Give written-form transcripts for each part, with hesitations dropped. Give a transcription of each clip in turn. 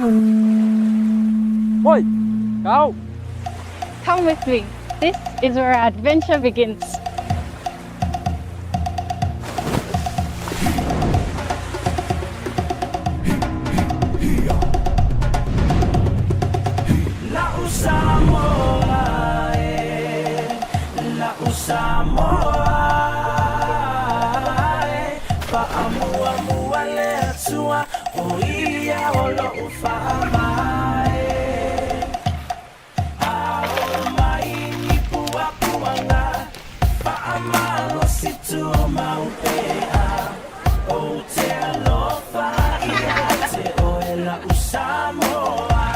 Oi, go! Come with me. This is where our adventure begins. La'u Samoa e, la'u Samoa e, faamuamua le Atua, o ia o lo'u faavae. Ao mai ni puapuaga, faamalosi tumau pea, ou te alofa ia te oe la'u Samoa.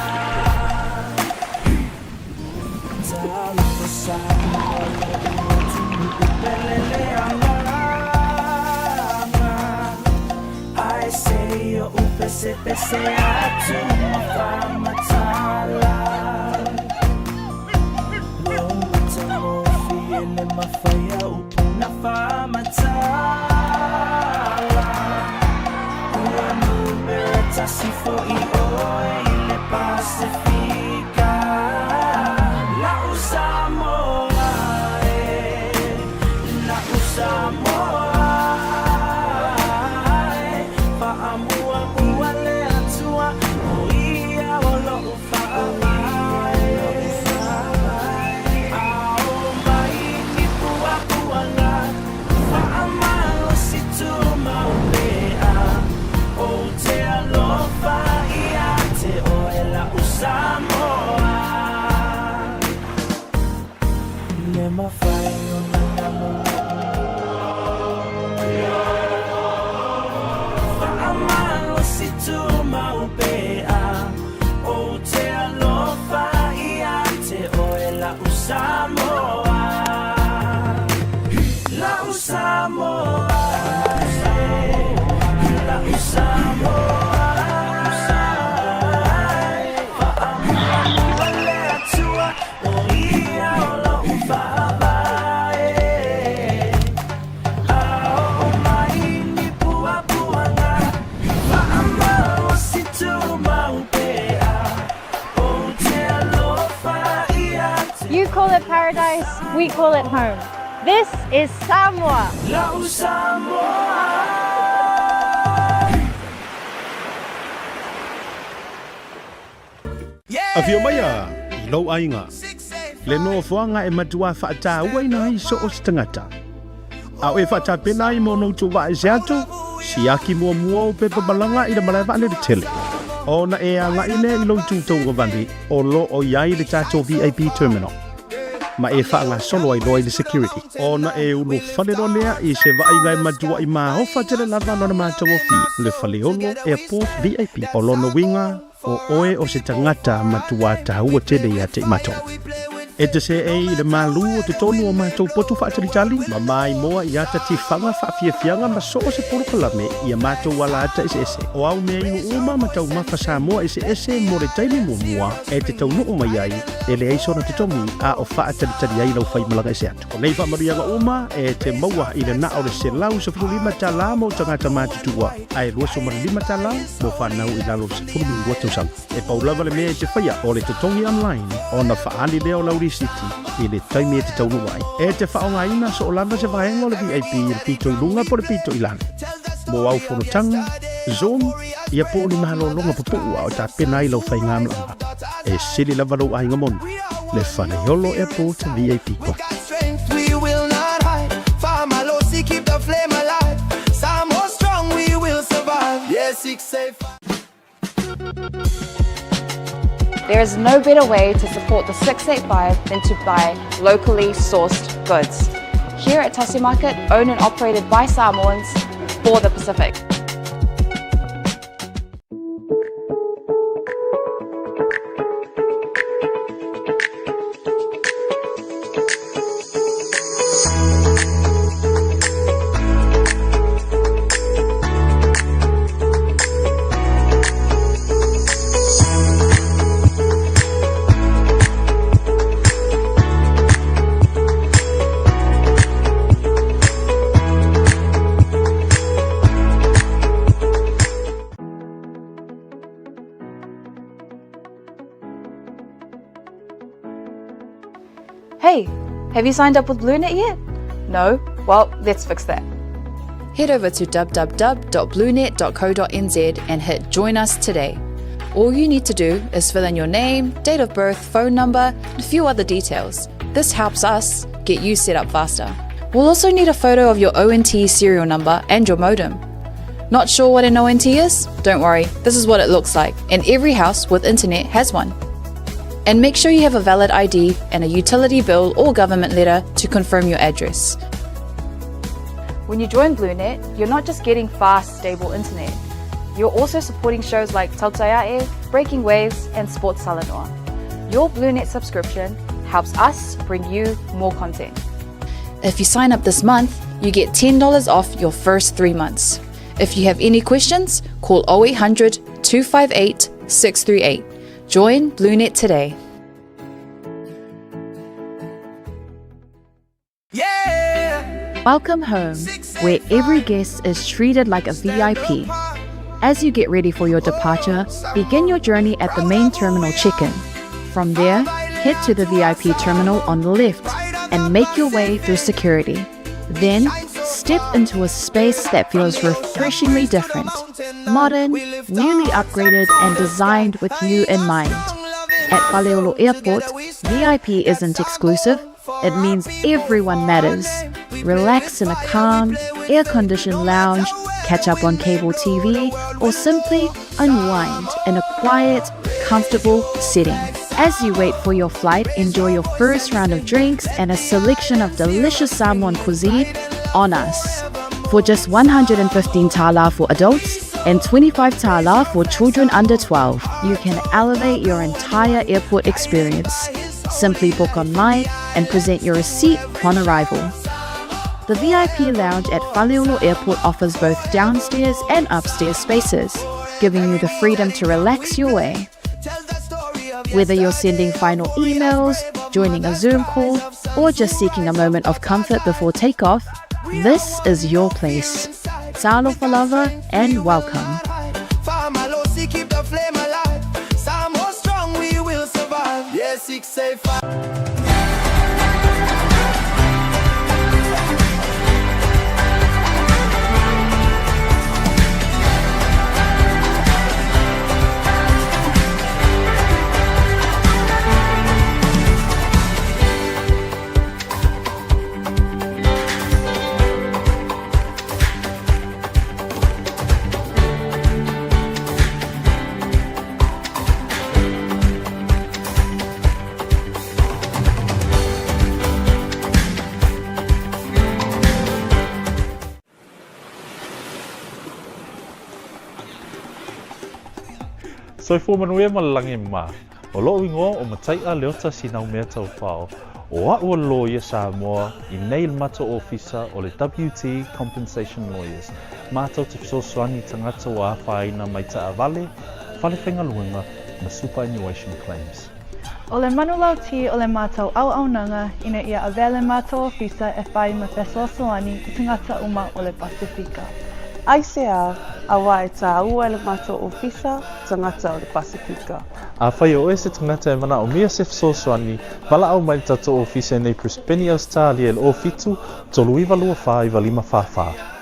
Talofa Samoa lo'u atunuu pele le agaga, ae se i oʻu pesepese atu ma faamatala. Lou matagofie le mafai a upu na faamatala. Ua numera tasi fo'i oe i le Pasefika. La'u Samoa e, la'u Samoa e, faamuamua le Atua, o ia o lo'u faavae. Ao mai ni puapuaga, faamalosi tumau pea, ou te alofa ia te oe la'u Samoa. Le mafai ona nalo faamalosi tumau pea, ou te alofa ia te oe la'u Samoa. La'u Samoa, la'u Samoa, faamuamua le Atua, o ia o lo'u faavae. Ao mai ni puapuaga, faamalosi tumau pea, ou te alofa ia te You call it paradise, we call it home. This is Samoa. La'u Samoa. Afio maia i lou aiga, le nofoaga e matua faatauaina ai so o se tagata. A o e faatapena ai mo ona outou vaese atu, siaki muamua ou pepa malaga i le malae vaalele tele. Ona e agai lea i lou itu tauagavale o lo o i ai le tatou VIP terminal, ma e faagasolo ai loa i le security. Ona e ulufale loa lea i se vaaiga e matuai maofa tele lava lona matagofie, le Faleolo Airport VIP. O lona uiga, o oe o se tagata matua taua tele ia te i matou. E te seei i le malū o totonu o matou potu faatalitali, ma maimoa i ata tifaga faafiafiaga ma so o se polokalame i a matou ala ata eseese. O au mea inu uma ma taumafa Samoa eseese mo le taimi muamua e te taunuu mai ai, e leai sona totogi a o faatalitali ai lau faimalaga ese atu. O nei faamanuiaga uma e te maua i le na o le $115 mo tagata matutua, ae $25 mo fanau i lalo o le 12 tausaga. E pau lava le mea e te faia o le totogi online ona faaali lea o lau risiti i le taimi e te taunuu ai. E te faaaogaina soo lava se vaega o le VIP i le pito i luga po o le pito i lalo. Mo au fonotaga, Zoom, ia po o ni malologa pupuu a o tapena ai lau faigamalaga. E sili lava lou aiga moni, le Faleolo Airport VIP Club. There is no better way to support the 685 than to buy locally sourced goods. Here at Tasi Market, owned and operated by Samoans for the Pacific. Hey, have you signed up with BlueNet yet? No? Well, let's fix that. Head over to www.bluenet.co.nz and hit Join Us today. All you need to do is fill in your name, date of birth, phone number, and a few other details. This helps us get you set up faster. We'll also need a photo of your ONT serial number and your modem. Not sure what an ONT is? Don't worry, this is what it looks like, and every house with internet has one. And make sure you have a valid ID and a utility bill or government letter to confirm your address. When you join BlueNet, you're not just getting fast, stable internet. You're also supporting shows like Tautaiae, Breaking Waves, and Sports Salanoa. Your BlueNet subscription helps us bring you more content. If you sign up this month, you get $10 off your first three months. If you have any questions, call 0800 258 638. Join BlueNet today. Yeah. Welcome home, where every guest is treated like a VIP. As you get ready for your departure, begin your journey at the main terminal check-in. From there, head to the VIP terminal on the left and make your way through security. Then, step into a space that feels refreshingly different. Modern, newly upgraded, and designed with you in mind. At Faleolo Airport, VIP isn't exclusive. It means everyone matters. Relax in a calm, air-conditioned lounge, catch up on cable TV, or simply unwind in a quiet, comfortable setting. As you wait for your flight, enjoy your first round of drinks and a selection of delicious Samoan cuisine on us. For just 115 tala for adults and 25 tala for children under 12, you can elevate your entire airport experience. Simply book online and present your receipt upon arrival. The VIP lounge at Faleolo Airport offers both downstairs and upstairs spaces, giving you the freedom to relax your way. Whether you're sending final emails, joining a Zoom call, or just seeking a moment of comfort before takeoff, this is your place. Talofa lava and welcome. Famalosi, keep the flame alive. Samoa strong, we will survive. Yeah, 685. Soifua manuia ma le lagi e mā. O lo'u igoa o Matai'a Leota Sinaumea Taufao, o a'u o le Loia Samoa i nei i le matou ofisa o le WT Compensation Lawyers, matou te fesoasoani i tagata ua afaina mai taavale, fale faigaluega ma superannuation claims. O le manulauti o le matou auaunaga ina ia avea le matou ofisa e fai ma fesoasoani i tagata uma o le Pasefika. Aisea, auā e tāua e le matou ofisa tagata o le Pasefika. Afai o oe se tagata e manaomia se fesoasoani, valaau mai i le tatou ofisa i nei Brisbane, Ausetalia i le 07 39 24 95 44.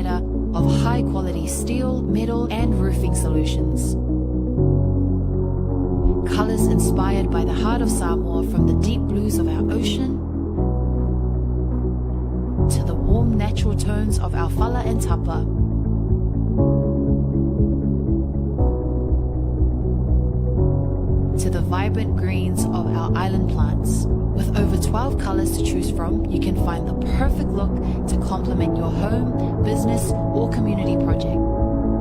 provider of high quality steel, metal, and roofing solutions. Colors inspired by the heart of Samoa from the deep blues of our ocean to the warm natural tones of our fala and tapa. To the vibrant greens of our island plants. With over 12 colors to choose from, you can find the perfect look to complement your home, business, or community project.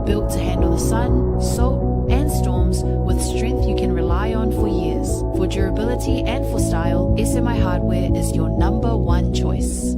Built to handle the sun, salt, and storms with strength you can rely on for years. For durability and for style, SMI Hardware is your number one choice.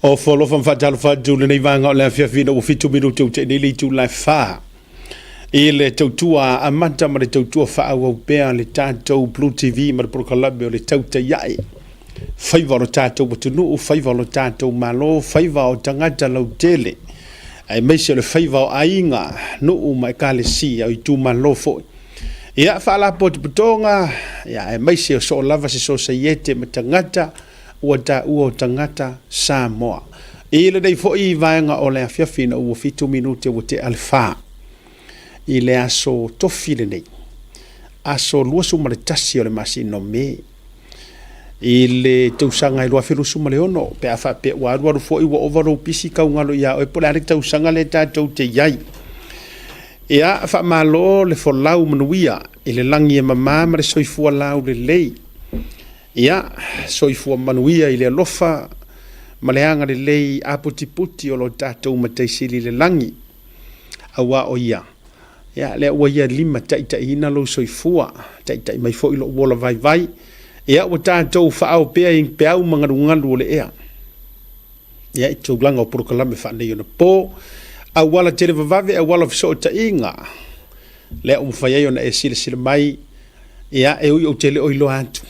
O fo alofa ma faatalofa atu lenei vaega o le afiafi ina ua fitu minute ua tea nei le itula e fa i le tautua amata ma le tautua faaauau pea le tatou Blue TV ma le polokalame o le Tautai Ae. Faiva o lo tatou atunuu, faiva o lo tatou Malo, faiva o tagata lautele, aemaise o le faiva o aiga, nuu ma ekalesia, o itumalo foi. Ia, faalapotopotoga, ia, aemaise o soo lava se sosaiete ma tagata ua taua o tagata Samoa. I lenei foi vaega o le afiafi ina ua fitu minute ua tea le fa i le aso tofi lenei, aso 21 o le masina o Me, i le tausaga e 2026, pe a faapea ua alualu foi ua ova lou pisi kaugalo iā oe po o le a le tausaga lea tatou te i ai. Ia, faamalo le folau manuia i le lagi e mama ma le soifua laulelei. Ia, soifua manuia i le alofa ma le agalelei aputiputi o lo tatou Matai Sili i le lagi, auā o Ia, ia, lea ua Ia limataitaiina lou soifua, taitai mai foi lou ola vaivai, ia, ua tatou faaao pea i peau ma galugalu o le ea. Ia, i tulaga o polokalame faaneionapo, auala televavave, auala o fesootaiga, lea ua mafai ai ona e silasila mai, ia, e ui ou te le o iloa atu,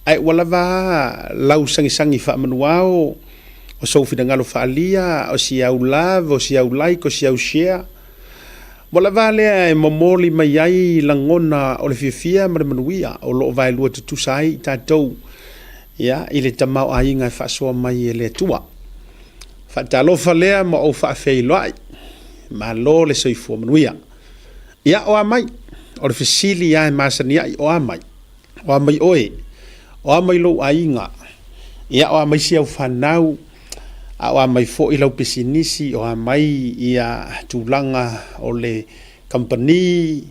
ae ua lava a lau sagisagi faamanuao, o sou finagalo faaalia, o si au love, o si au like, o si au share, ua lava a lea e momoli mai ai lagona o le fiafia ma le manuia o lo o vaelua tutusa ai i tatou, ia, i le tamaoaiga e faasoa mai e le Atua. Faatalofa lea ma ou faafeiloai. Malo le soifua manuia. Ia, o a mai? O le fesili lava e masani ai, o a mai? O a mai oe? O a mai lou aiga? Ia, o a mai si au fanau? A o a mai foi lau pisinisi? O a mai ia tulaga o le kamupani?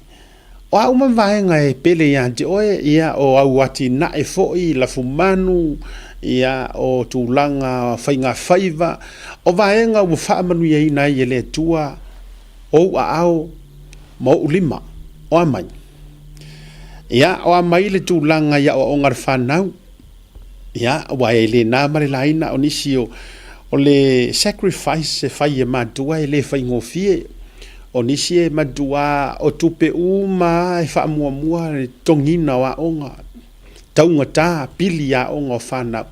O a uma vaega e pele ia te oe, ia, o au atinae foi, lafumanu, ia, o tulaga faigafaiva, o vaega ua faamanuiaina ai e le Atua ou aao ma ou lima, o a mai? Ia, o a mai le tulaga i aoaoga a le fanau? Ia, aua e le na ma le laina o nisi o, o le sacrifice e fai e matua e le faigofie. O nisi e matua o tupe uma e faamuamua le totogiina o aoga, taugata pili aoga o fanau.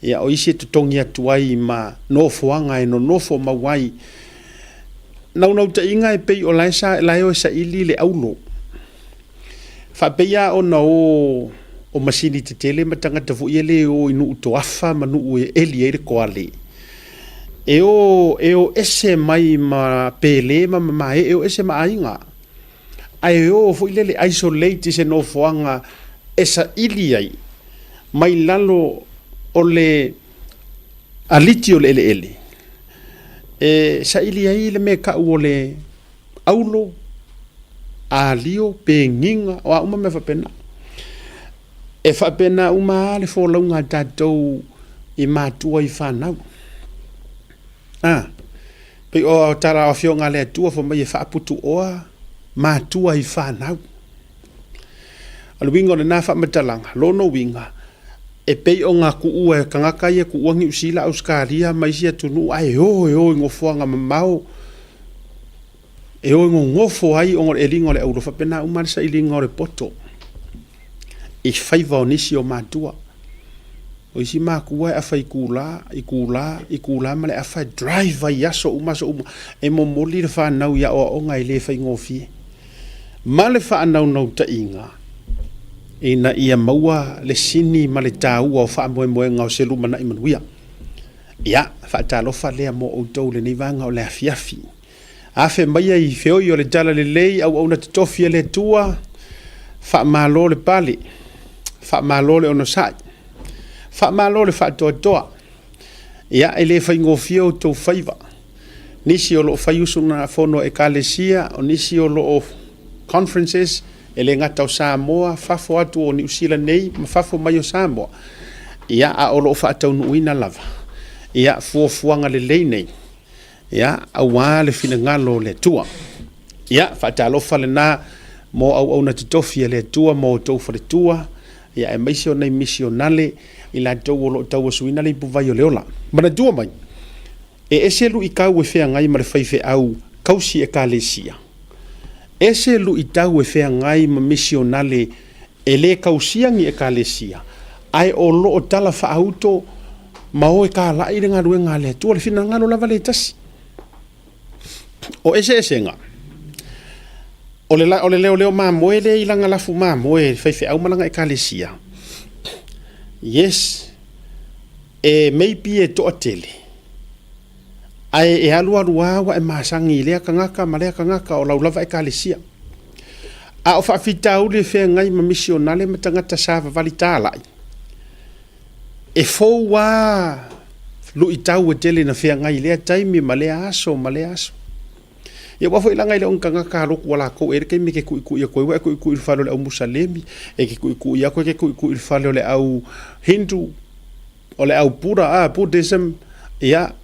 Ia, o isi e totogi atu ai ma nofoaga e nonofo mau ai. Naunautaiga e pei o la e sa, la e o e saili le aulo. Faapei lava ona o o masini tetele ma tagata foi ia le o i nuu toafa ma nuu e eli ai le koale. E o, e o ese mai ma pele ma mamae, e o ese ma aiga. Ae o foi lele isolate i se nofoaga e saili ai mai lalo o le aliti o le eleele. E saili ai le mea e tau o le aulo, alio, pegiga, o a uma mea faapena. E faapena uma lava le folauga a tatou i matua i fanau. A, pei o tala o afioga a le Atua fai mai e faaputuoa matua i fanau. O le uiga o lena faamatalaga, lona uiga, e pei ona tuua e tagata ia tuua Niu Sila, Ausetalia ma isi atunuu ae o e o i nofoaga mamao e o e nonofo ai ona o le eliga o le aulo, faapena uma le sailiga o le poto i faiva o nisi o matua. O isi matua e afa i kula, i kula, i kula ma le afa e drive ai i aso uma aso uma. E momoli le fanau i aoaoga e le faigofie. Ma le faanaunautaiga ina ia maua le sini ma le taua o faamoemoega o se lumanai manuia. Ia, faatalofa lea mo outou i lenei vaega o le afiafi. Afe maia i feoi o le talalelei, auauna totofi a le Atua, faamalo le pale, faamalo le onosai, faamalo le faatoatoa. Ia, e le faigofie outou faiva. Nisi o lo o fai usugafono a Ekalesia, o nisi o lo o conferences, e le gata o Samoa, fafo atu o Niu Sila nei ma fafo mai o Samoa, ia, a o lo o faataunuuina lava, ia, fuafuaga lelei nei, ia, aua le finagalo o le Atua. Ia, faatalofa lena mo auauna totofi a le Atua ma outou faletua, ia, aemaise o nai misionale i latou o lo o tauasuina le ipuvai o le ola. Manatua mai, E ese luitau e feagai ma le faifeau kausi Ekalesia. Ese luitau e feagai ma misionale e le kausia ni Ekalesia, ae o lo o tala faauto ma o e kālaʻi le galuega a le Atua, le finagalo lava le tasi. O eseesega, o le, o le leoleo mamoe lea i lana lafu mamoe le faifeau ma lana Ekalesia. Yes, E maybe e toatele, ae e alualu lava ua e masani i lea tagata ma lea tagata o lau lava ekalesia. A o faafitauli e feagai ma misionale ma tagata savavali talai, e fou lava luitau e tele na feagai i lea taimi ma lea aso ma lea aso. Ia aua foi leaga e le o ni tagata lotu a latou e i ai le taimi e te tuitui atu ai, ua e tuitui i le fale o le au Musalemi, e te tuitui atu e te tuitui i le fale o le au Hindu, o le au Buddha, ah, Buddhism, ia,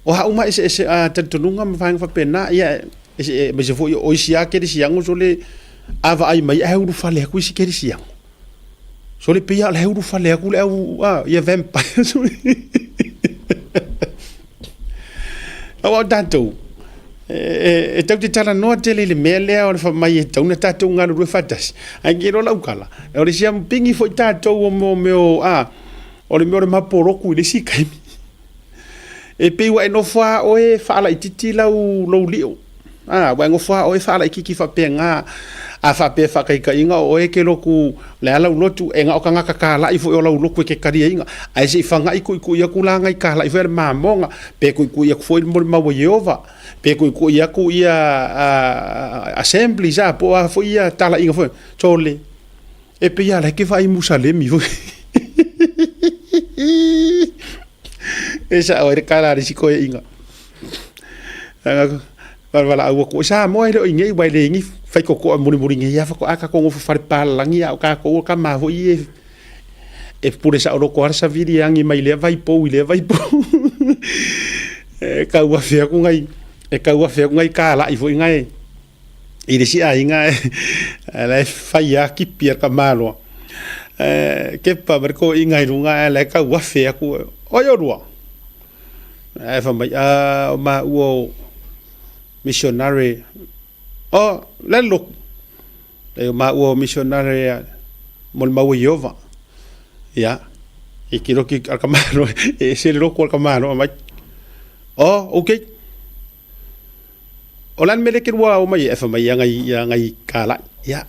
o a uma eseese a talitonuga ma vaega faapena, ia, aemaise foi o isi lava kerisiano sole a vaai mai ae ulufale atu isi kerisiano. Sole pei lava o la e ulufale atu le au, ah, ia vampire. Aua o tatou, e tatou te talanoa tele i le mea lea o le fai mai e tatau ona tatou galulue faatasi. Ae ke iloa lau tala, o le siamupini foi tatou o mea o, a, o le mea o le mapo lotu i le isi taimi. E pei ua e nofo lava oe e faalaitiiti lau, lou lio. A, ua e nofo lava oe faalaitiiti faapena. A faapea faataitaiga o oe e te lotu, o le a lau lotu, e na o tagata talai foi o lau lotu e te taliaina. Ae se i fana'i tuitui atu la nai talai foi a le mamoga, pe tuitui atu foi le molimau a Ieova, pe tuitui atu ia assemblies a, po o a foi ia talaiga foi. Sole, e pei lava o la e te vaai Musalemi foi. E sao ai le tala a le isi toeaiina. Valaau atu, Samoa e le o i inei, ua e le ni faitotoa mulimuli nei lava faatoa tatou nofo falepalagi a o tatou o tama foi ia e pule saoloto lava le savili e agi mai lea vaipou i lea vaipou. E tau afe atu nai, e tau afe atu nai kalai foi nai i le isi aiga la e fai lava tipi a le tamaloa. E kepa ma le toeaina i luga ae la e tau afe atu, o ai oulua? Ae fai mai, a o maua o missionary. O, le a le lotu? E o maua o missionary a molimau e Ieova. Ia, e tiloki a le tamaloa, e ese le lotu a le tamaloa mai. O, okay. O le a le mea lea e te lua o mai ai? Ae fai mai, ia nai, nai kalai. Ia,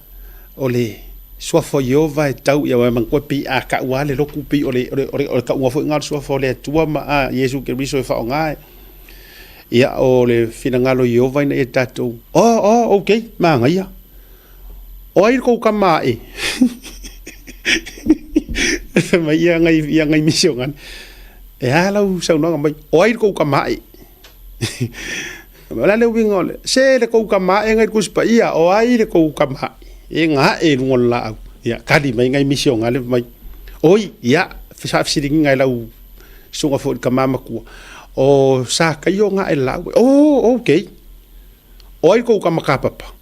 o le suafa o Ieova e tau ia manatua pei a tau lava le lotu pei o le, o le, o le tauga foi lena o le suafa o le Atua ma a, Iesu Keriso e faaaoga e. Ia, o le finagalo o Ieova ina ia tatou, oh, oh, okay, manaia. O ai le kou tama ae? Fai mai ia ngai, ia ngai misionani. E a lau saunoaga mai, o ai le kou tama ae? O le a le uiga o le, se le kou tama ae ngai le Tusi Paia, o ai le kou tama ae? E gae i luga o le laau. Ia, kali mai ngai misionale mai. Oi, ia, faafesiligiga e lau susuga foi i le tama matua, o Sakaio gae i le laau. Oh, okay. O ai le kou tama kapapa?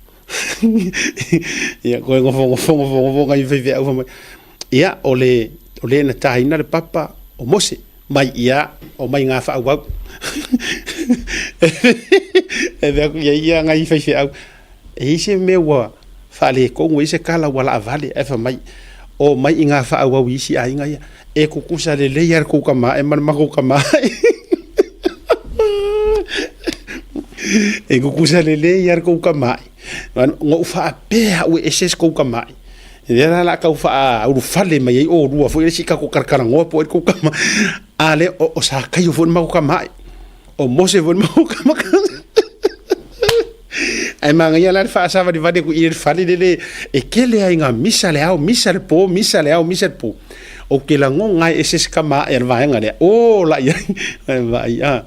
Ia, koe nofo, nofo, nofo, nofo ngai faifeau fai mai. Ia, o le, o le na taina le papa o Mose, mai ia, o mai ngā whaauau. E mea aku ia ia ngai faifeau. E i se mea ua faaletonu, e i se kala ua laavale, ae fai mai, o mai i ngā whaauau i isi aiga ia, e kukusa lelei a le kou tama e ma le matou tama. E kukusa lelei a le kou tama. Noʻu faapea au e ese se kou tama. Lea la la tau faaulufale mai ai oulua foi le isi tatou talatalanoa po o ai le tou tama. A lea o Sakaio foi le matou tama ae. O Mose foi le matou tama. Ae manaia la le faasavalivali atu i le fale lele e tele ai ngā misa le ao, misa le po, misa le ao, misa le po. Ou te lagona ai e se isi tama ae a le vaega lea. O la i ai. Ae vaai a.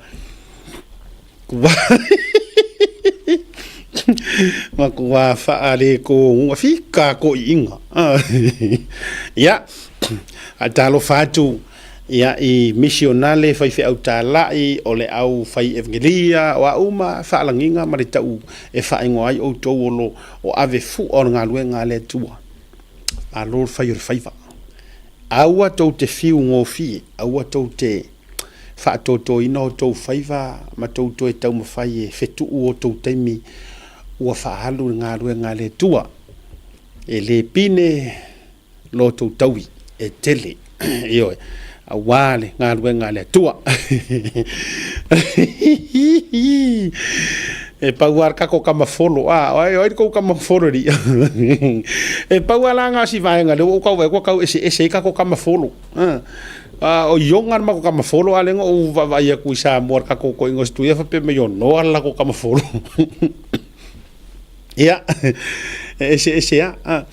Matua faaletonu fika toeaiina. Ia, faatalofa atu ia i misionale faifeau talai o le au fai evangelia o a uma faalagiga ma le tau e faaigoa ai outou o lo o ave fua o le galuega a le Atua. Malo le fai o le faiva. Aua tou te fiu gofie, aua tou te faatotoina o tou faiva ma tou toe taumafai e fetuu o tou taimi ua faaalu i le galuega a le Atua. E le pine lo tou taui e tele, ioe, aua le galuega a le Atua. E pau lava le kako kamafolo, a, o ai, o ai le kou kamafolo alii? E pau lava la na o si vaega lea ua ou tau vaai atu ua tau eseese ai kako kamafolo. A o Ioga le matou kamafolo, a lea na ou vaavaai atu i Samoa i le tatou toeaina o Situia faapea mai o Noa le latou kamafolo. Ia, e eseese lava.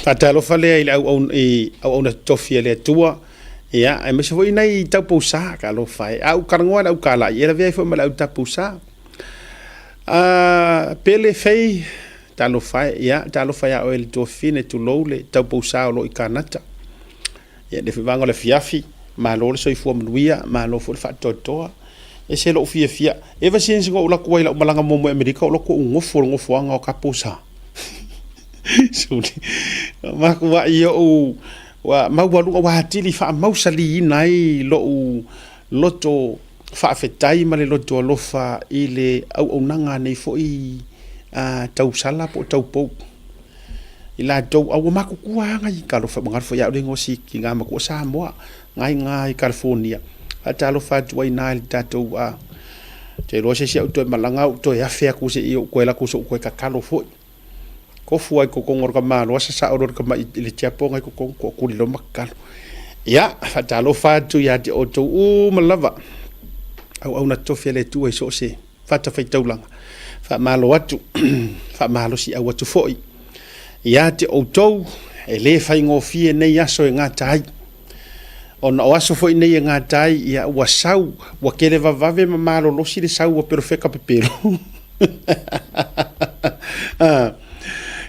Faatalofa lea i le auauna totofi a le Atua, ia, aemaise foi nai taupousa, talofa e. A ou talanoa i le autalai, e lavea ai foi ma le au taupousa. Pele Fei, talofa e, ia, talofa ia oe le tuafafine, tulou le taupousa o lo o i Kanata. Ia, le vaega o le afiafi, malo le soifua manuia, malo foi le faatoatoa. E ese lou fiafia. Ever since na ou alu atu ai i lau malaga muamua i Amerika, ou alu atu ou nofo i le nofoaga o Kaposa. Suli. Matuai ou ua maualuga ua atili faamausaliina ai lou loto faafetai ma le loto alofa i le auaunaga a nei foi tausala po o taupou. I latou, a ua matutua lava nai talofa, ua galo foi ia au le igoa o si tina matua Samoa, nai ina i California. Faatalofa atu ai i ina i le tatou, ou te iloa se isi au toe malaga ou toe afe atu se i ou toe alu atu se i ou toe tatalo foi. Tofu lava i totonu o le tamaloa sasao loa i le tiapo na i totonu toatuli loa ma tatalo. Ia, faatalofa atu ia te outou uma lava, auauna totofi a le Atua i so o se fatafaitaulaga. Faamalo atu, faamalosiau atu foi ia te outou, e le faigofie nei aso e gata ai. Ona o aso foi nei e gata ai, ia ua sau, ua tele vavave ma malolosi le sau a perofeta pepelo.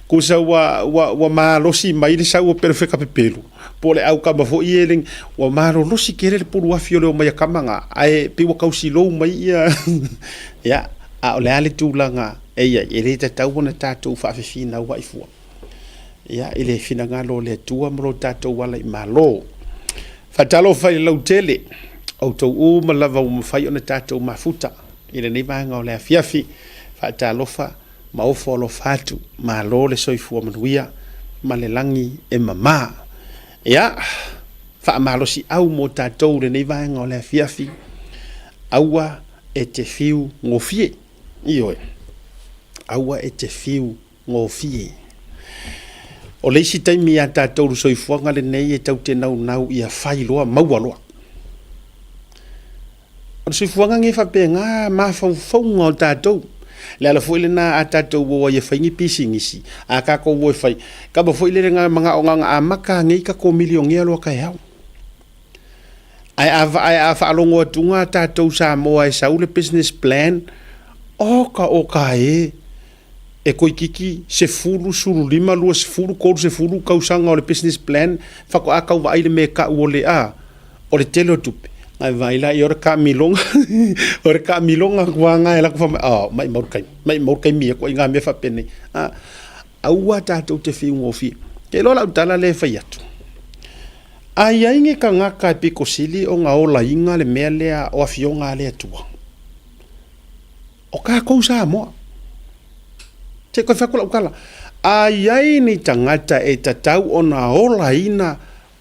Kusa ua, ua, ua malosi mai le sau a perofeta pepelo. Po o le aukama foi e le, ua malolosi tele le pulu afi o le omai a kama na, ae pei ua tau silou mai ia, ia, a o le a le tulaga e i ai, e le tatau ona tatou faafefinauai fua. Ia, i le finagalo o le Atua ma lo tatou ala i Malo. Faatalofa i le lautele, outou uma lava ua mafai ona tatou mafuta i lenei vaega o le afiafi. Faatalofa ma ofo alofa atu, malo le soifua manuia ma le lagi e mama. Ia, faamalosiau mo tatou i lenei vaega o le afiafi, aua e te fiu gofie. Ioe, aua e te fiu gofie. O le isi taimi ia tatou le soifuaga lenei e tau te naunau ia fai loa, maua loa. O le soifuaga nei faapena mafaufauga o tatou. Le ala foi lena a tatou o ai e fai ni pisinisi, a tatou o e fai, kapa foi lele na manao na ona amata nei tatou milionea loa taeao. Ae a, ae a faalogo atu nga tatou Samoa e sau le business plan, oka oka e. E toeitiiti 10, 15, 20, 30 tausaga o le business plan faatoa tau vaai le mea e tau o le a, o le tele o tupe. Ae vaai la i o le taamiloga, o le taamiloga atu lava lena e alu atu fai mai, oh, maimau le taimi, maimau le taimi e ituaiga mea faapenei. A, aua tatou te fiu gofie. Ou te iloa lau tala lea e fai atu, a i ai ni tagata e pito sili ona olaina le mea lea o Afioga a le Atua, O tatou Samoa. Se i toe fai atu lau tala. A i ai ni tagata e tatau ona olaina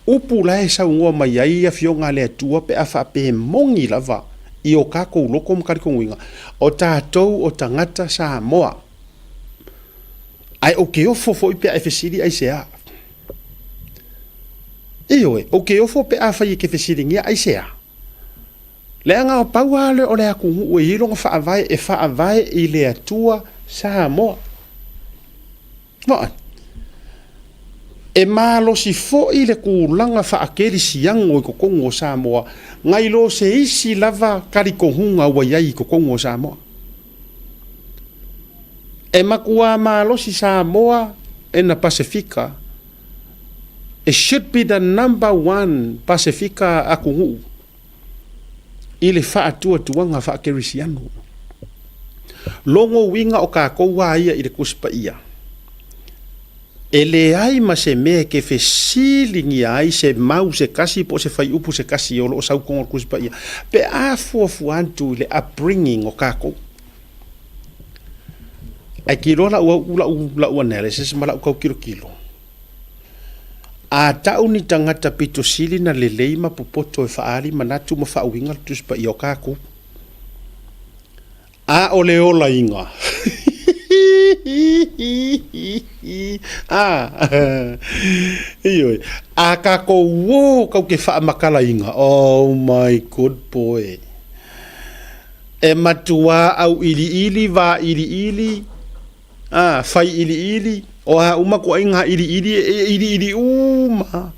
upu la e saunoa mai ai Afioga a le Atua pe a faapea e moni lava i o tatou loto ma talitonuiga, o tatou o tagata Samoa. Ae ou te ofo foi pe a e fesili aisea. Ioe, ou te ofo pe afai e te fesiligia aisea. Leaga pau lava lea o le atunuu e i ai lona faavae e faavae i le Atua Samoa. Vaai. E malosi foi le tulaga faakerisiano i totonu o Samoa nai lo se isi lava talitonuga ua i ai i totonu o Samoa. E matua malosi Samoa ena Pasefika. It should be the number one Pasefika atunuu i le faatuatuaga faakerisiano. Logo uiga o tatou a ia i le Tusi Paia, e leai ma se mea e te fesiligia ai se mau se tasi po o se faiupu se tasi o lo o sau i totonu o le Tusi Paia pe a fuafua atu i le upbringing o tatou. Ae te iloa lau au, lau, lau analysis ma lau tau tilotilo, a tau ni tagata pito sili na lelei ma popoto e faaali manatu ma faauiga le Tusi Paia o tatou, a o le olaina, a, ioe, a tatou o kau te faamatalaina, oh my good boy. E matuā auʻiliʻili, vāʻiliʻili, a, faiʻiliʻili, o a uma koʻaiga ʻiliʻili e ʻiliʻili uma.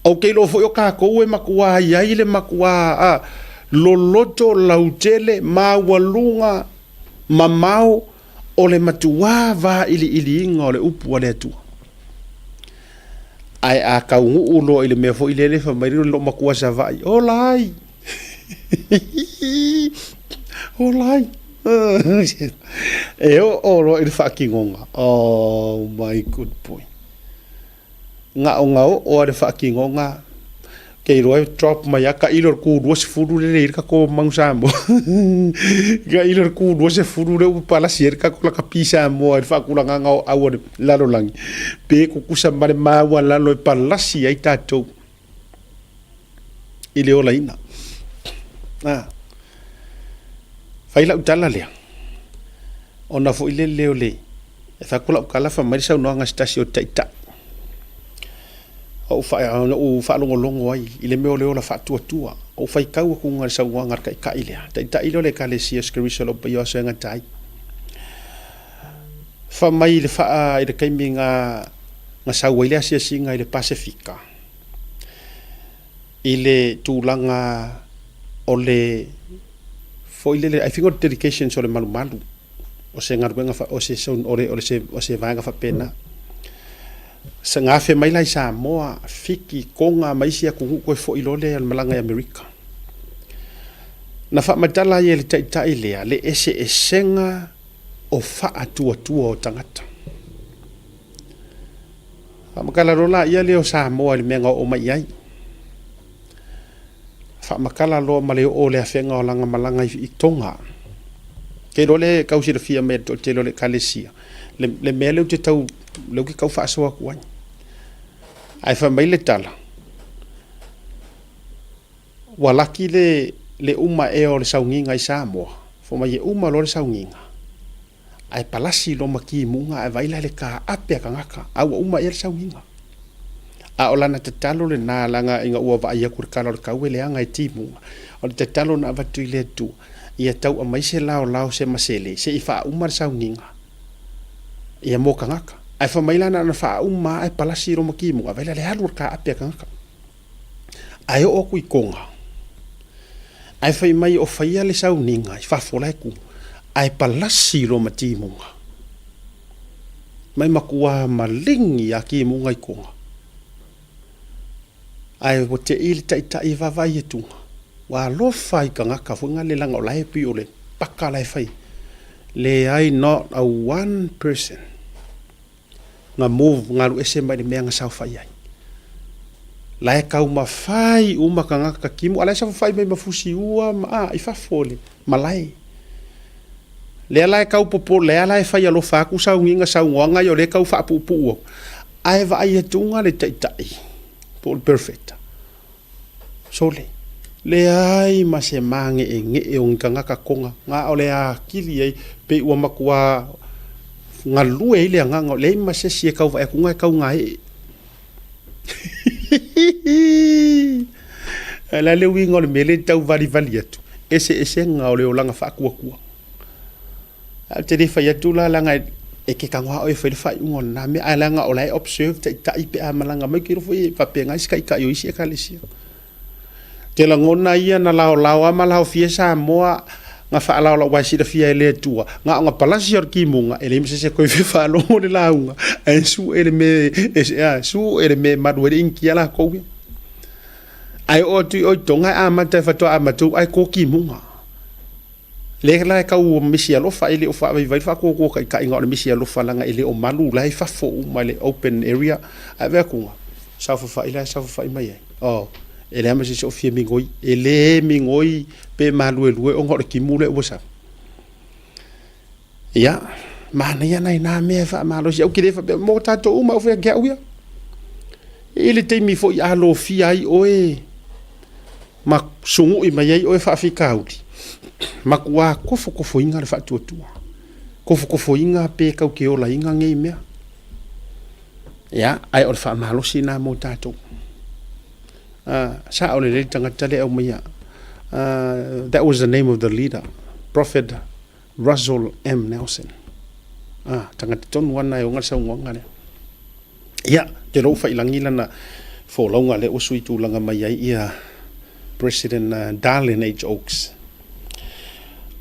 Ou te iloa foi o kākou e matuā i ai le matuā a, loloto, lautele, maualuga, mamao o le matuā vāʻiliʻiliina o le upu a le Atua. Ae a taunuu loa i le mea foi lele fai mai le loomatua Savaii, ola ai! Ola ai! E oo loa i le faatinoga, oh my good boy. Gaogaoo lava le faatinoga, ou te iloa e drop mai lava tailo i le ku 20 lea e i ai le tatou Manu Samoa. Tailo i le ku 20 lea ua palasi ai le tatou lakapi Samoa i le faatulagaga o au o le lalolagi, pe tutusa ma le maualalo e palasi ai tatou i le olaina. A, fai lau tala lea, ona foi lele o le, e fai atu lau tala fai mai le saunoaga a se tasi o taitai, ou ou faalogologo ai i le mea o le ola faatuatua. Ou faitau atu i le saunoaga a le taitai lea, taitai lea o le Ekalesia o Sekeriso o Lou Paia o Aso e Gata Ai. Fai mai i le faa, i le taimi na, na sau ai le asiasiga i le Pasefika, i le tulaga o le foi lele, I think o le dedications o le malumalu, o se galuega, o se, o le, o se, o se vaega faapena. Sa gafe mai la i Samoa, Fiti, Toga ma isi atunuu toe foi loa lea i le malaga i Amerika. Na faamatala ai e le taitai lea le eseesega o faatuatua o tagata. Faamakala loa laia lea o Samoa i le mea na oo mai i ai. Faamakala loa ma le oo o le afega o lana malaga i Toga. Ke iloa lea e tau silafia mai e le toatele o le Ekalesia le, le mea lea ou te tau, lea ou te tau faasoa atu ai. Ae fai mai le tala, ua laki le, le uma ea o le sauniga i Samoa, fai mai e uma loa le sauniga, ae palasi loa ma timuga ae vaai la i le taape a tagata a ua uma ea le sauniga. A o lana tatalo lena leaga ina ua vaai atu i le kala o le tau e leaga e timuga, o le tatalo na avatu i le Atua, ia tau aumai se laolao se masele se i faauma le sauniga ia mo tagata. Ae fai mai la na ona faauma lava ae palasi loa ma timuga, vaai la i le alu o le taape a tagata. Ae oo atu i Toga, ae fai mai o faia le sauniga i fafo la e tu, ae palasi loa ma timuga. Mai matua maligi a timuga i Toga. Ae ua tei le taitai e vaavaai atuga, ua alofa i tagata foi na le leaga o la e pei o le paka la e fai. Leai not a one person. Na move, na alu ese mai le mea na saofai ai. La e taumafai uma tagata timu, a la e saofafai mai ma fusi ua ma, a, i fafo i le malae. Lea la e tau popole, lea la e fai alofa atu sauniga saunoaga ia o lea e tau faapuupuu atu, ae vaai atuga le taitai po o le perfect. Sole, leai ma se māgeʻegeʻe o ni tagata Toga, na o le atili ai, pei ua matua galue ai le agaga, leai ma se isi e tau vaai atu e tau gaeʻe. O le a le uiga o le mea lea e tau valivali atu, eseesega o le olaga faatuatua. Ae ou te le fai atu la leaga e te tago lava oe e fai le faaiuga o lena mea, ae leaga o la e observe taitai pe a malaga mai, ou te iloa foi e faapena isi taitai o isi ekalesia. Ou te lagona ia na laolao lava ma laofia Samoa na faalaolao aua e silafia e le Atua, na ona palasi o le timuga e leai ma se isi e toe fia faalogo le lauga, ae sue le mea e, sue le mea e malu ai le initia latou ia. Ae oo atu i o i Toga e amata e faatoa amata ae to timuga. Lea la e tau misi alofa e le o faavaivai le faatuatua taitaiga o le misi alofa leaga e le o malu la e i fafo uma i le open area ae vaai atu saofafai la e saofafai mai ai oh e leai ma se isi o fia migoi e le migoi pe maluelue ona o le timu lea ua sau. Ia manaia nai na mea e faamalosi au ke le faapea mo tatou uma au fai ake au ia. E i le taimi foi a lofia ai oe ma sugu'i mai ai oe faafitauli, matua tofotofoina le faatuatua, tofotofoina pe tau te olaina nei mea. Ia, ae o le faamalosi lena mo tatou. Sa'o lelei le tagata lea e aumaia. That was the name of the leader, Prophet Russell M. Nelson. Tagata tonu lava lena e ona le saunoaga lea. Ia, ou te iloa ua faiilagi lana folauga lea ua sui tulaga mai ai ia President Dallin H. Oaks.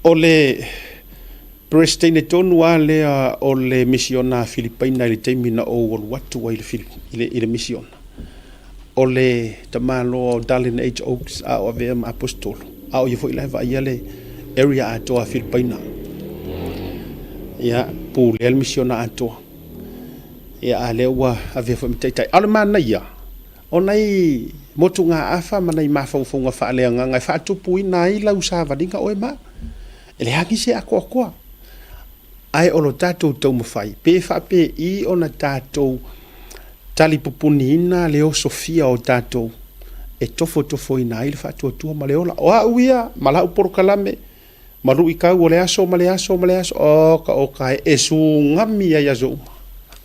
O le Peresitene tonu lava lea o le misiona a Filipaina i le taimi na ou alu atu ai i le misiona. O le tamaloa o Dallin H. Oaks a o avea ma Aposetolo, a o ia foi la e vaaia le area atoa a Filipaina. Ia, pulea le misiona atoa. Ia, a lea ua avea foi ma taitai. A o le manaia, o nai motugaafa ma nai mafaufauga faaleagaga e faatupuina ai lau savaliga oe ma au. E leai se atoatoa, ae o lo tatou taumafai pe faapei ona tatou talipupuniina le osofia o tatou e tofotofoina ai le faatuatua ma le ola. O au ia ma lau polokalame ma luitau o le aso ma le aso ma le aso, oka oka e, e sugami ai aso uma.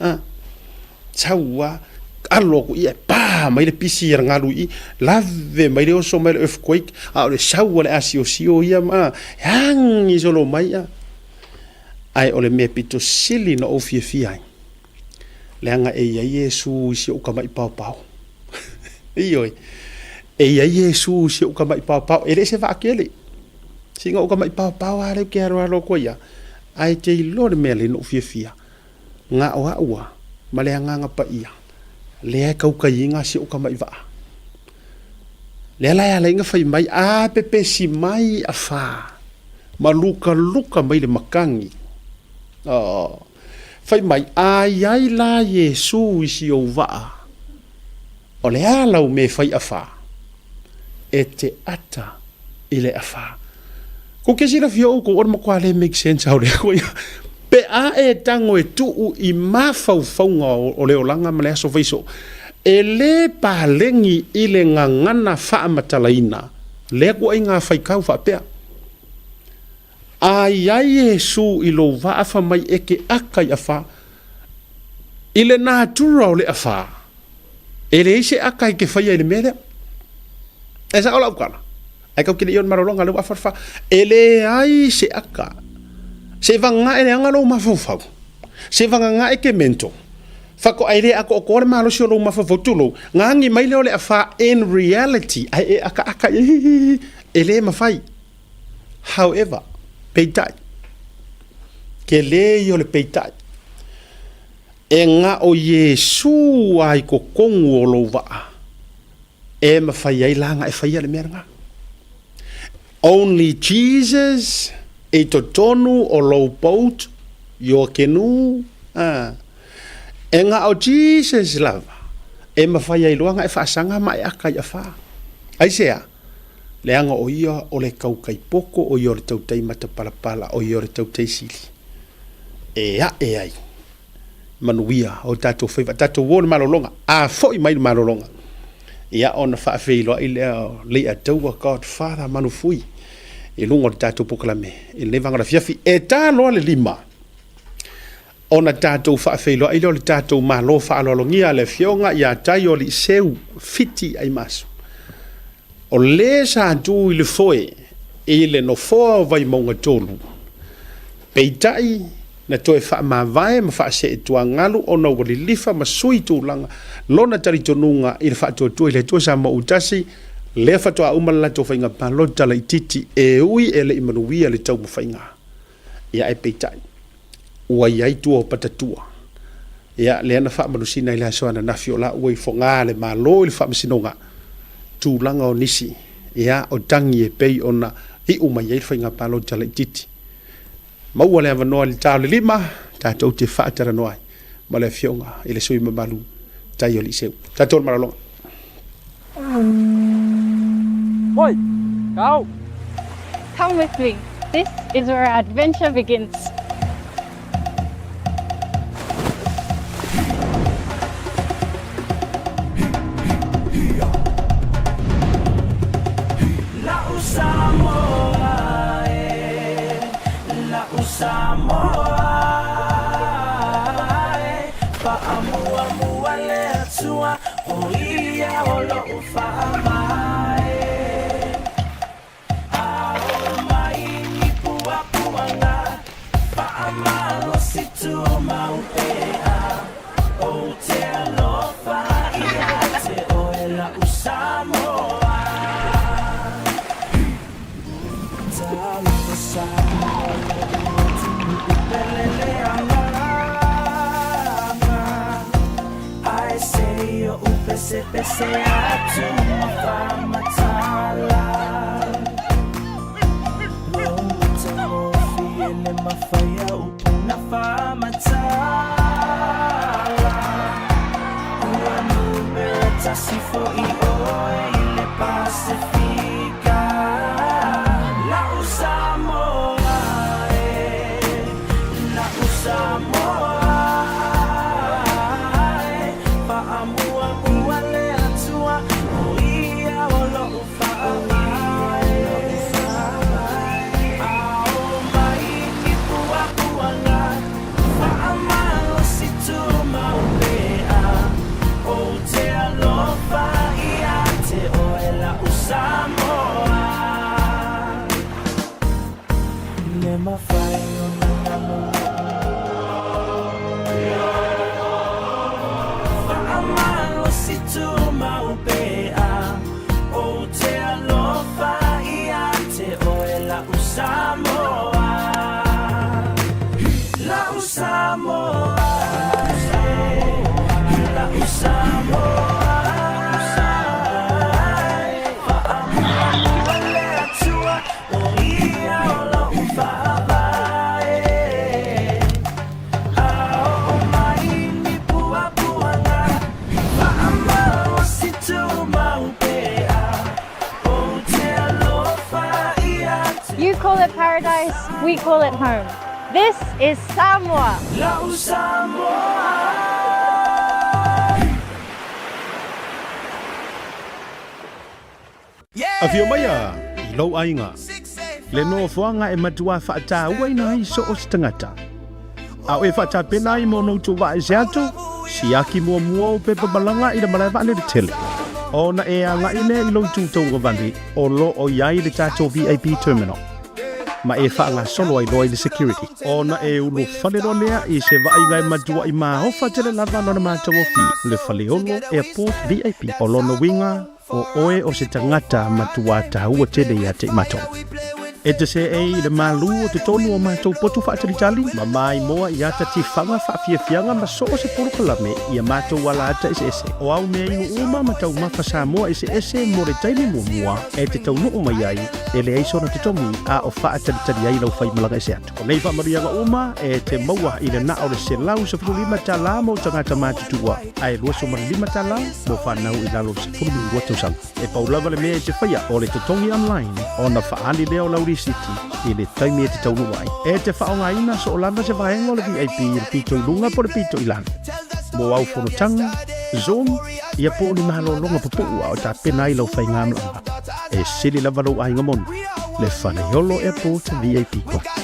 A, sau a, alo aku ia, pa mai le pisi a le galu i i, lave mai le oso mai le earthquake, a o le sau a le asiosio ia ma, e agi solo mai a. Ae o le mea pito sili na ou fiafia ai, leaga e i ai Iesu i si ou tama'i paopao. Ioe, e i ai Iesu i si ou tama'i paopao, e le se vaatele. Sina ou tama'i paopao lava lea ou te aloalo atu ai lava, ae te iloa le mea lea na ou fiafia, na o au lava ma le Agaga Paia lea e tautaiina si ou tama'i vaa. Lea la e ala ai ona fai mai, a pepesi mai afa ma lukaluka mai le matagi. Oh. Fai mai, A i ai la Iesū i si ou vaa, o le a lau mea e fai awha? E te ata i le awha. Ko ke silafia oukou, o le matua le make sense au lea koe. Pe a e tago e tuu i mafaufauga o le olaga ma le aso faiso, e le paleni i le gagana faamatalaina lea kuaiga faikau faapea. A i ai Iesu i lou vaa fa mai e ke aka i afa, i le natura o le afa, e leai se aka e ke faia i le mea lea. E sao lau tala? Ae kau ke le i ona malologa lea ua afa le fa. E leai se aka. Se vagana e leaga lou mafaufau. Se vagana e ke mental. Faatoa e le atoatoa le malosi o lou mafaufau, tulou, gagi mai lea o le afa in reality, ae e akaaka i ai, e le mafai. However, peitai, tele ia o le peitai, e na o Iesu lava i totonu o lou vaa e mafai ai la ona e faia le mea lena. Only Jesus i totonu o lou boat, your canoe, a. E na o Jesus lava e mafai ai loa ona e faasaga ma e aka i afa. Aisea? Leaga o ia o le tautai poto, o ia o le tautai matapalapala, o ia o le tautai sili e ae ai manuia o tatou faiva. Tatou o i le malologa, a foi mai le malologa, ia ona faafeiloai lea o Leiataua Godfather Manufui i luga o le tatou polokalame i lenei vaega o le afiafi. E ta loa le 5, Ona tatou faafeiloai lea o le tatou Malo faaaloalogia a le Afioga ia Taioaliiseu Fiti Aimaso, o le sa tu i le foe i le nofoa o Vaimauga 3, peitai na toe faamavae ma faaseetuagalu ona ua lilifa ma sui tulaga lona talitonuga i le faatuatua i le Atua Samoa Utasi, lea faatoa uma le latou faiga palota laitiiti e ui e le i manuia le taumafaiga. Ia ae peitai, ua i ai tua o patatua. Ia, lea na faamalusina i le aso ananafi o la ua i Fogaa le Malo i le Faamasinoga, tulaga o nisi, ia, o tagi e pei ona iu mai ai le faiga palota laitiiti. Maua le avanoa i le ta o le 5, tatou te faatalanoa ai ma le Afioga i le sui mamalu Taioliiseu. Tatou le malologa. Oi, kau! Come with me. This is where our adventure begins. call it paradise, we call it home. This is Samoa. Afio maia i lou aiga, le nofoaga e matuā faatauaina ai so o se tagata. A o e faatapena ai mo ona utu vaa ese atu, siaki muamua ou pepa malaga i le malae vaalele tele. Ona e agai lea i lou itu tauagavale o lo o i ai le tatou VIP terminal ma e faagasolo ai loa i le security. Ona e ulufale loa lea i se vaaiga e matuaʻi maofa tele lava lona matagofie, le Faleolo Airport VIP. O lona uiga, O oe o se tagata matuā taua tele ia te i matou. E te seei i le malū o totonu o matou potu faatalitali, ma maimoa i ata tifaga faafiafiaga ma so o se polokalame i a matou ala ata eseese. O au mea inu uma ma taumafa Samoa eseese mo le taimi muamua e te taunuu mai ai, e leai sona totogi a o faatalitali ai lau faimalaga ese atu. O nei faamanuiaga uma e te maua i le na o le $115 mo tagata matutua, ae $25 mo fanau i lalo o le 12 tausaga. E pau lava le mea e te faia o le totogi online ona faaali lea o lau lisiti i le taimi e te taunuu ai. E te faaaogaina soo lava se vaega o le VIP i le pito i luga po o le pito i lalo. Mo au fonotaga, Zoom, ia po o ni malologa pupuu a o tapena ai lau faigamalaga. E sili lava lou aiga moni, le Faleolo Airport VIP Clutch.